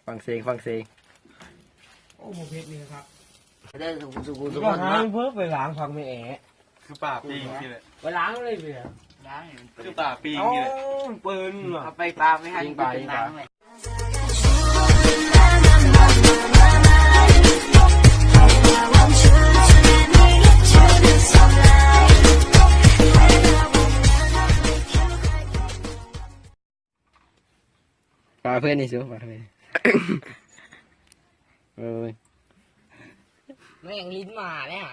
ຟັງເສງ ຟັງເສງ. ໂອ້ ບໍ່ເຜັດນີ້ຄັບ. ເດີ ສຸກໆ ທຸກຄົນເນາະ. ເພິ່ນໄປລ້າງຜັກແມ່ແອະ ຄືປາປີ້ງຊີ້ແຫຼະ. ໄປລ້າງເລີຍເບຍ. ລ້າງໃຫ້ມັນເປີນ ຄືປາປີ້ງຊີ້ແຫຼະ. ເອົາ ເປີນ ເອົາໄປປາໄປຫັ້ນ ປີ້ງປາ ເປັນ ປີ້ງປາ ນາງເລີຍ. ປາເພິ່ນນີ້ສູ ປາເພິ່ນ. ໂອ້ຍ ແມ່ງລີນໝາເລີຍຫະ.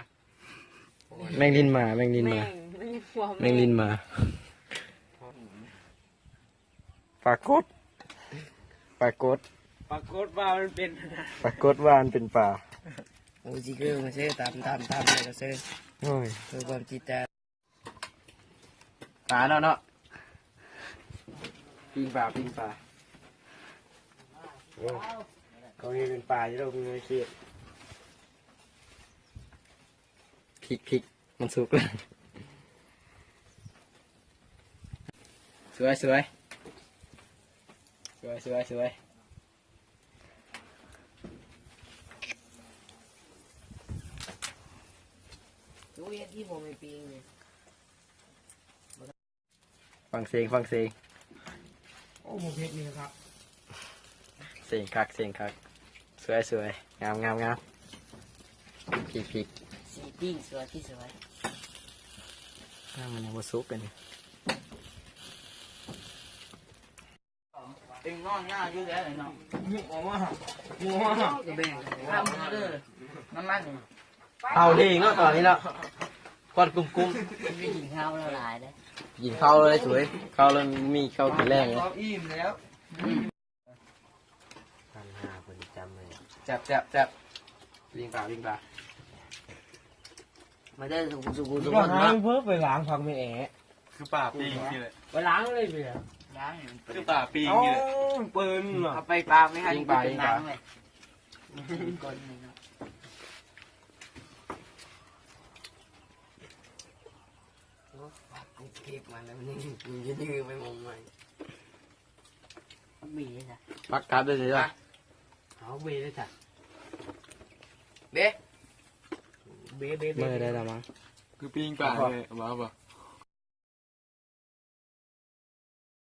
ແມ່ງລີນໝາ ແມ່ງລີນໝາ ແມ່ງ ແມ່ງລີນໝາ. ປາກົດ ປາກົດ ປາກົດວ່າມັນເປັນ ປາກົດວ່າມັນເປັນປາ. ໂອ້ ຊິເກີມາເຊີ ຕຳ ຕຳ ຕຳ ແລ້ວກໍເຊີ. ໂອ້ຍ ເພື່ອຄວາມຈິດໃຈ. ປາເນາະ ເນາະ ປີ້ງປາ ປີ້ງປາ. ໂອ້ ກອງນີ້ເປັນປາຢູ່ດອກ ມີເຂດ. ພິກ ພິກ ມັນສຸກແລ້ວ. ສວຍ ສວຍ ສວຍ ສວຍ ສວຍ. ໂອ້ຍ ເຮັດອີ່ບໍ່ແມ່ປີ້ງນີ້. ຟັງເສງ ຟັງເສງ. ໂອ້ ບໍ່ເຜັດນີ້ຄັບ. ເສງຄັກ ເສງຄັກ. ສວຍ ສວຍ ງາມ ງາມ ງາມ. ພິກ ພິກ ສີປີ້ງສວຍ ພິກສວຍ. ອ້າວ ມັນຍັງບໍ່ສຸກອັນນີ້. ເປັນນອນໜ້າຢູ່ແລ້ວເນາະ. ໝູອອກມາ ໝູອອກມາ ແບ່ງ ເອົາເດີ ນ້ຳມັນ. ເຜົາແຮງເນາະຕອນນີ້ເນາະ ຄວັນກຸ້ມໆ. ໄປກິນເຂົ້າແລ້ວຫຼາຍເດ້ ກິນເຂົ້າແລ້ວສວຍ ເຂົ້າແລ້ວມີເຂົ້າກິນແລງເດ້. ອີ່ມແລ້ວ. ພັນຫ້າເພິ່ນຈຳເລີຍ. ແຊບ ແຊບ ແຊບ. ປີ້ງປາ ປີ້ງປາ. ມາເດີ ສຸກໆ ທຸກຄົນເນາະ. ເພິ່ນໄປລ້າງຜັກແມ່ແອະ ຄືປາປີ້ງຊີ້ແຫຼະ. ໄປລ້າງເລີຍເບຍ. ລ້າງໃຫ້ມັນເປີນ ຄືປາປີ້ງຊີ້ແຫຼະ. ເອົາ ເປີນ ເອົາໄປປາໄປຫັ້ນ ປີ້ງປາ ເປັນນາງເລີຍ. ໂອ້ ເກັບມາແລ້ວ ມັນຍັງ ມັນຍັງໄປມອງໃໝ່. ບັກເບເລີຍຈ້ະ ບັກກັບເລີຍຈ້ະ. ເອົາເບເລີຍຈ້ະ ເບ ເບ ເບ ເບ. ເມື່ອໄດ້ລະມັງ ຄືປີ້ງປາເລີຍ ເອົາບໍ່ ເອົາບໍ່?